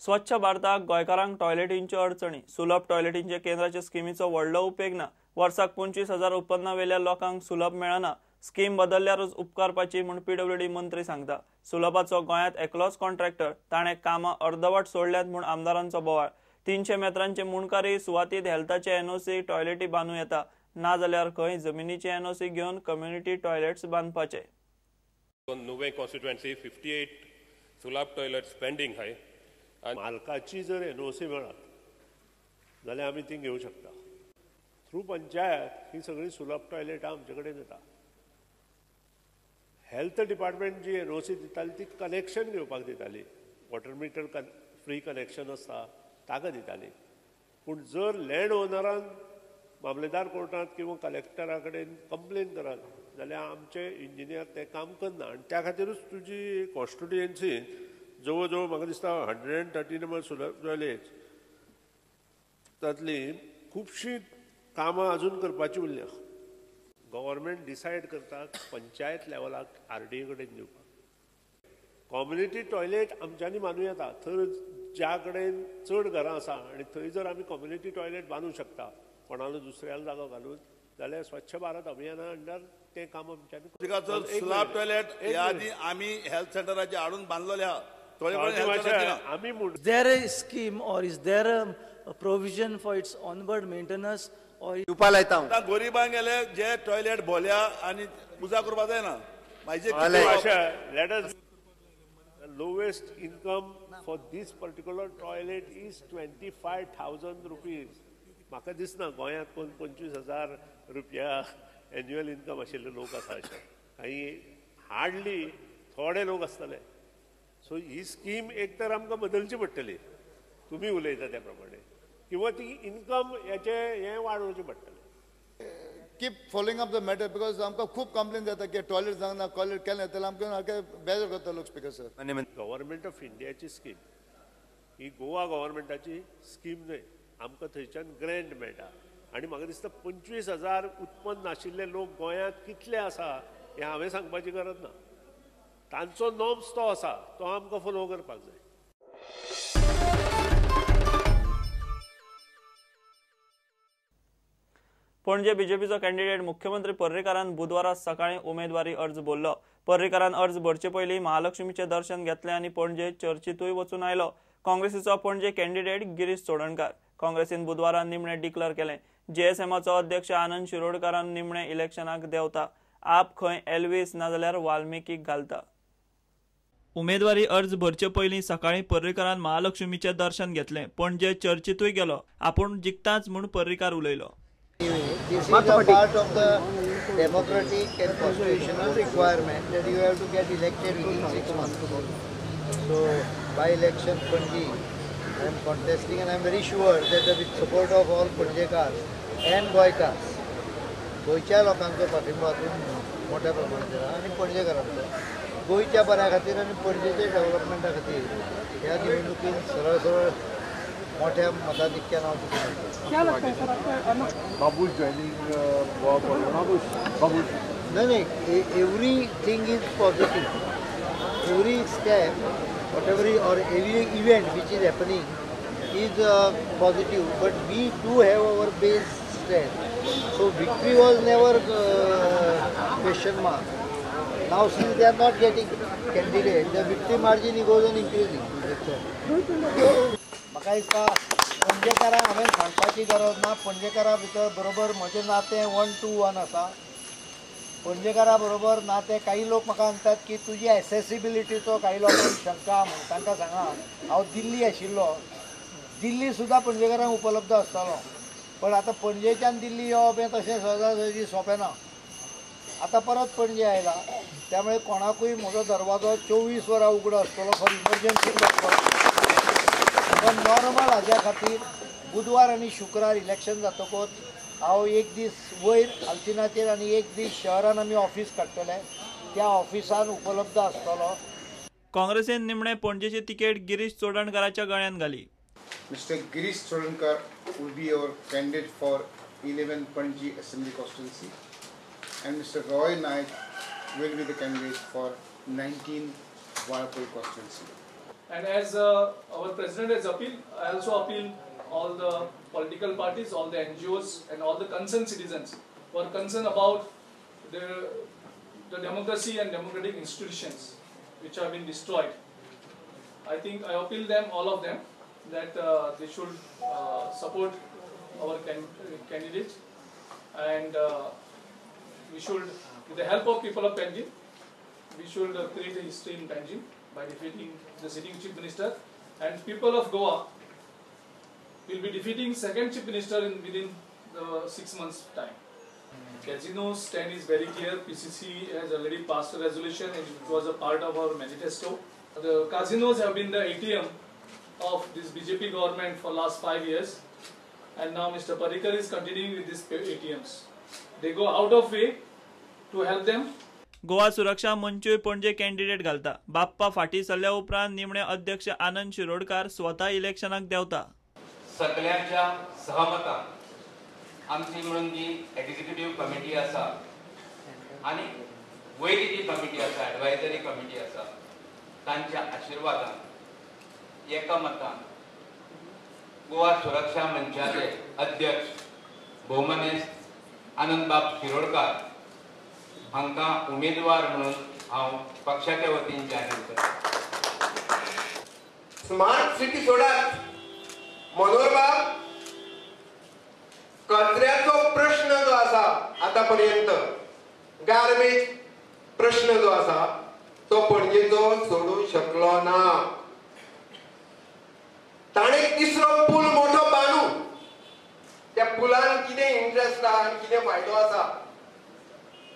स्वच्छ भारताक गोंयकारांक टॉयलेटींच्यो अडचणी. सुलभ टॉयलेटींचे केंद्राचे स्किमीचो व्हडलो उपेग ना. वर्साक 25,000 उत्पन्ना वेल्या लोकांक सुलभ मेळना. स्कीम बदलल्यारूच उपकारपाची म्हूण पीडब्ल्यूडी मंत्री सांगता. सुलभाचो गोंयांत एकलोच कॉन्ट्रॅक्टर, ताणें कामां अर्दवट सोडल्यात म्हूण आमदारांचो बोवाळ. 300 मेत्रांचे मुंडकारी सुवातीत हेल्थाचे एनओसी टॉयलेटी बांदू येता, नाजाल्यार खंय जमिनीचे एनओसी घेवन कम्युनिटी टॉयलेट्स बांदपाचे. नुवें कॉन्स्टिट्युएन्सी 58 सुलभ टॉयलेट्स पेंडींग आहाय. मालकाची जर एनओसी मेळत जाल्यार आमी ती घेवं शकता. थ्रू पंचायत ही सगळी सुलभ टॉयलेटां आमचे कडेन येता. हेल्थ डिपार्टमेंट जी एनओसी दिताली ती कनेक्शन घेवपाक दिताली, वॉटर मिटर फ्री कनेक्शन आसता ताका दिताली. पूण जर लँड ओनरान मामलेदार कोर्टांत किंवा कलेक्टरा कडेन कंप्लेन करत जाल्यार आमचे इंजिनियर तें काम करना. आनी त्या खातीरूच तुजी कॉन्स्टिट्युएन्सी जवळ जवळ म्हाका दिसता 113 नंबर सुलभ टॉयलेट तातली खुबशीं कामां अजून करपाची उरल्या. गव्हर्मेंट डिसायड करता पंचायत लेवलाक आरडीए कडेन दिवपाक. कॉम्युनिटी टॉयलेट आमच्यांनी बांदूं येता थंय ज्या कडेन चड घरां आसा आनी थंय जर आमी कॉम्युनिटी टॉयलेट बांदूं शकता कोणालो दुसऱ्याला जागो घालून जाल्यार स्वच्छ भारत अभियाना अंडर तें काम आमच्यांनी. सुलभ टॉयलेट ह्या आदी आमी हेल्थ सेंटराचे हाडून बांदलेले आहा. Is there a scheme or is there a provision for its onward maintenance or गरिबांक गेले जे टॉयलेट भोल्या आनी पुजा करपाक जायना. Let us lowest income for this particular toilet is 25,000 rupees. म्हाका दिसना गोंयांत कोण 25,000 रुपया एन्युअल इन्कम आशिल्ले लोक आसा अशें. आनी हार्डली थोडे लोक आसतले. सो ही स्कीम एक तर आमकां बदलची पडटली तुमी उलयता त्या प्रमाणे, किंवा ती इन्कम हेचे हें वाडोवचें पडटलें. Keep following up the matter because आमकां खूब कंप्लेन जाता की टॉयलेट जावंक ना, टॉयलेट केलें जाल्यार आमकां सारकें बेजार करता लोक. स्पीकर सर, गव्हर्मेंट ऑफ इंडियाची स्कीम ही गोवा गव्हर्मेंटाची स्कीम न्हय. आमकां थंयच्यान ग्रँट मेळटा आनी म्हाका दिसता 25,000 उत्पन्न आशिल्ले लोक गोंयांत कितले आसा हें हांवें सांगपाची गरज ना. तांचो नॉर्म्स तो आसा तो आमकां फॉलो करपाक जाय. पणजे बीजेपीचो कॅन्डिडेट मुख्यमंत्री पर्रीकारान बुधवारा सकाळी उमेदवारी अर्ज भरलो. पर्रीकारान अर्ज भरचे पयलीं महालक्ष्मीचें दर्शन घेतलें आनी पणजे चर्चीतूय वचून आयलो. काँग्रेसीचो पणजे कॅन्डिडेट गिरीश चोडणकार. काँग्रेसीन बुधवारा निमणें डिक्लेअर केलें. जेएसएमाचो अध्यक्ष आनंद शिरोडकारान निमणें इलेक्शनाक देंवता. आप खंय एल्वीस नाजाल्यार वाल्मिकीक घालता. उमेदवारी अर्ज भरचे पयलीं सकाळीं पर्रीकारान महालक्ष्मीचें दर्शन घेतलें. पणजे चर्चीतूय गेलो. आपूण जिखताच म्हूण पर्रीकार उलयलो. This is a part of the democratic and constitutional requirement that you have to get elected within 6 months. So, by election Panaji, I am contesting and I am very sure that with support of all Panjekars and Goykars, गोंयच्या लोकांचो पाठिंबो हातूंत मोठ्या प्रमाणात आसा आनी पणजेकारांचो गोंयच्या बऱ्या खातीर आनी पणजेच्या डेव्हलपमेंटा खातीर ह्या निवडणुकीन सरळ सरळ मोठ्या मताधिक्यान हांव जिखून. बाबूश जॉयनिंग बाबूश बाबूश नाही नाही, everything is positive. Every step whatever or every event which is happening is positive, but we do have our base strength. So victory was never question mark. Now since they are not getting candidate, the victory margin goes on increasing. म्हाका दिसता पणजेकारांक हांवें सांगपाची गरज ना. पणजेकारां भितर बरोबर म्हजें नातें 1 to 1 आसा. पणजेकारां बरोबर नातें काही लोक म्हाका सांगतात की तुजी एसेसिबिलिटीचो काही लोकांक शंका म्हूण. तांकां सांगा हांव दिल्ली आशिल्लो, दिल्ली सुद्दां पणजेकारांक उपलब्ध आसतालो, पण आतां पणजेच्यान दिल्ली येवप हें तशें सहजासहजी सोंपें ना. आतां परत पणजे आयला, त्यामुळे कोणाकूय म्हजो दरवाजो 24 वरां उगडो आसतलो फॉर इमर्जन्सी. पण नॉर्मल हाज्या खातीर बुधवार आनी शुक्रार इलेक्शन जातकूच हांव एक दीस वयर आल्तिनाचेर आनी एक दीस शहरान आमी ऑफीस काडटले, त्या ऑफिसान उपलब्ध आसतलो. काँग्रेसीन निमणे पणजेची तिकेट गिरीश चोडणकाराच्या गळ्यान घाली. Mr. Girish Chodankar will be our candidate for 11 Panaji Assembly constituency and Mr. Roy Naik will be the candidate for 19 Valpoi constituency. And as our president has appealed, I also appeal all the political parties, all the NGOs and all the concerned citizens who are concerned about the democracy and democratic institutions which have been destroyed. I think I appeal them, all of them, that they should support our candidate, and we should, with the help of people of Panjim, we should create a history in Panjim by defeating the sitting chief minister, and people of Goa will be defeating second chief minister in within the 6 months time. Casino stand is very clear. PCC has already passed a resolution and it was a part of our manifesto. The casinos have been the ATM of this BJP government for last 5 years, and now Mr. Parrikar is continuing with these ATMs. They go out of way to help them. Goa Suraksha मंचूय Panaji candidate घालता. बाप्पा फाटी सरल्या उपरांत निमणे अध्यक्ष आनंद शिरोडकार स्वता इलेक्शनाक देंवता. सगळ्यांच्या सहमतान आमची म्हणून जी एक्झिक्युटिव्ह कमिटी आसा आनी वयली जी कमिटी आसा, एडवायजरी कमिटी आसा, तांच्या आशिर्वादान एकामतान गोवा सुरक्षा मंचाचे अध्यक्ष भोवमानेस्त आनंदबाब शिरोडकार हांकां उमेदवार म्हणून हांव पक्षाच्या वतीन जाहीर करता. स्मार्ट सिटी सोडात, मनोहरबाब, कचऱ्याचो प्रश्न जो आसा आतापर्यंत, गार्बेज प्रश्न जो आसा तो पणजेचो सोडू शकलो ना. ताणें तिसरो पूल मोठो बांदू, त्या पुलान कितें इंट्रस्ट आसा आनी कितें फायदो आसा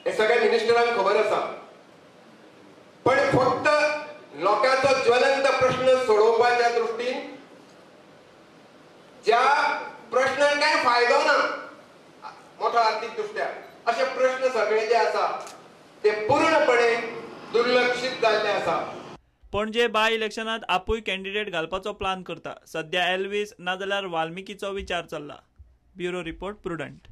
हे सगळ्या मिनिस्टरांक खबर आसा. पण फक्त लोकांचो ज्वलंत प्रश्न सोडोवपाच्या दृष्टीन ज्या प्रश्नांक काय फायदो ना मोठो आर्थिक दृष्ट्या, अशे प्रश्न सगळे जे आसा ते पूर्णपणे दुर्लक्षित जाल्ले आसा. पणजे बाय इलेक्शनात आपूय कॅन्डिडेट घालपाचो प्लान करता. सध्या एल्वीस नाजाल्यार वाल्मिकीचो विचार चल्ला. Bureau report, Prudent.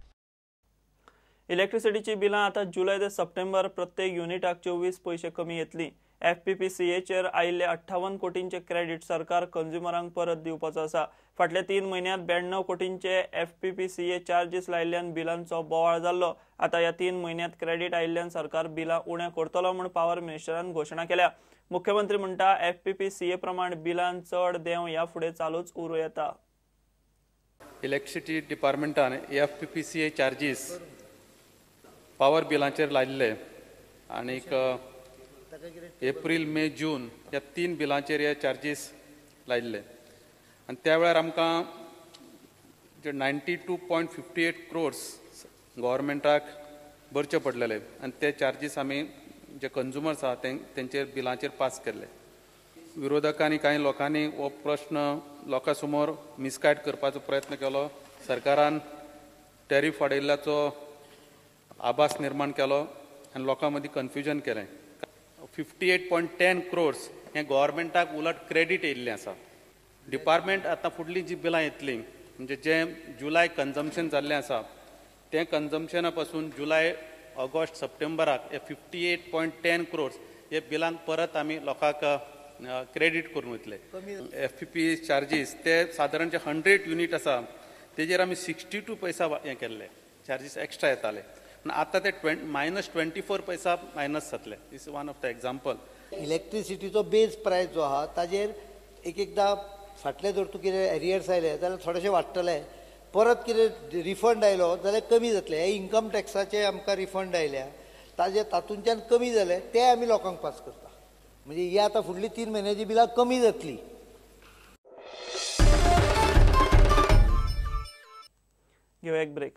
इलेक्ट्रिसिटीची बिलां आतां जुलय ते सप्टेंबर प्रत्येक युनिटाक 24 पयशे कमी येतली. FPPCAचेर आयिल्ले 58 कोटींचे क्रेडीट सरकार कंज्युमरांक परत दिवपाचो आसा. फाटल्या 3 म्हयन्यांत 92 कोटींचे FPPCA charges लायिल्ल्यान बिलांचो बोवाळ जाल्लो. आतां ह्या 3 म्हयन्यांत क्रेडीट आयिल्ल्यान सरकार बिलां उणें करतलो म्हूण पावर मिनिस्टरान घोशणा केल्या. मुख्यमंत्री म्हणटा FPPCA प्रमाण बिलां चड देंव ह्या फुडें चालूच उरूं येता. इलेक्ट्रिसिटी डिपार्टमेंटान FPPCA charges power बिलांचेर लायिल्ले आनीक एप्रील, मे, जून ह्या 3 बिलांचेर हे चार्जीस लायिल्ले आनी त्या वेळार आमकां जे 92.58 क्रोर्स गव्हर्मेंटाक भरचे पडलेले आनी ते चार्जीस आमी जे कंज्युमर्स आहा तेंचेर बिलांचेर पास केल्ले. विरोधकांनी कांय लोकांनी हो प्रश्न लोकां समोर मिसगायड करपाचो प्रयत्न केलो. सरकारान टॅरीफ वाडयल्ल्याचो आभास निर्माण केलो आनी लोकां मदीं कन्फ्युजन केलें. 58.10 क्रोर्स हें गव्हर्मेंटाक उलट क्रेडीट येयल्लें आसा. डिपार्टमेंट आतां फुडलीं जीं बिलां येतलीं म्हणजे जें जुलय कन्जम्पशन जाल्लें आसा तें कन्जम्पशना पासून जुलय, ऑगस्ट, सप्टेंबराक हे 58.10 क्रोर्स हे बिलांक परत आमी लोकांक क्रेडीट करून वतले. FPP charges ते सादारण जे 100 युनीट आसा तेजेर आमी 62 पैसा हें केल्ले चार्जीस एक्स्ट्रा येताले, पूण आतां ते -24 पैसा मायनस जातले. Is one of the example. इलेक्ट्रिसिटीचो base प्रायस जो आहा ताजेर एक एकदां फाटले जर तूं कितें एरियर्स आयले जाल्यार थोडेशे वाडटले, परत कितें रिफंड आयलो जाल्यार कमी जातले. हे इन्कम टॅक्साचे आमकां रिफंड आयल्या ताजे तातूंतल्यान कमी जाले ते आमी लोकांक पास करता. म्हणजे ही आतां फुडली 3 म्हयन्याची बिलां कमी जातली. घेवया एक ब्रेक.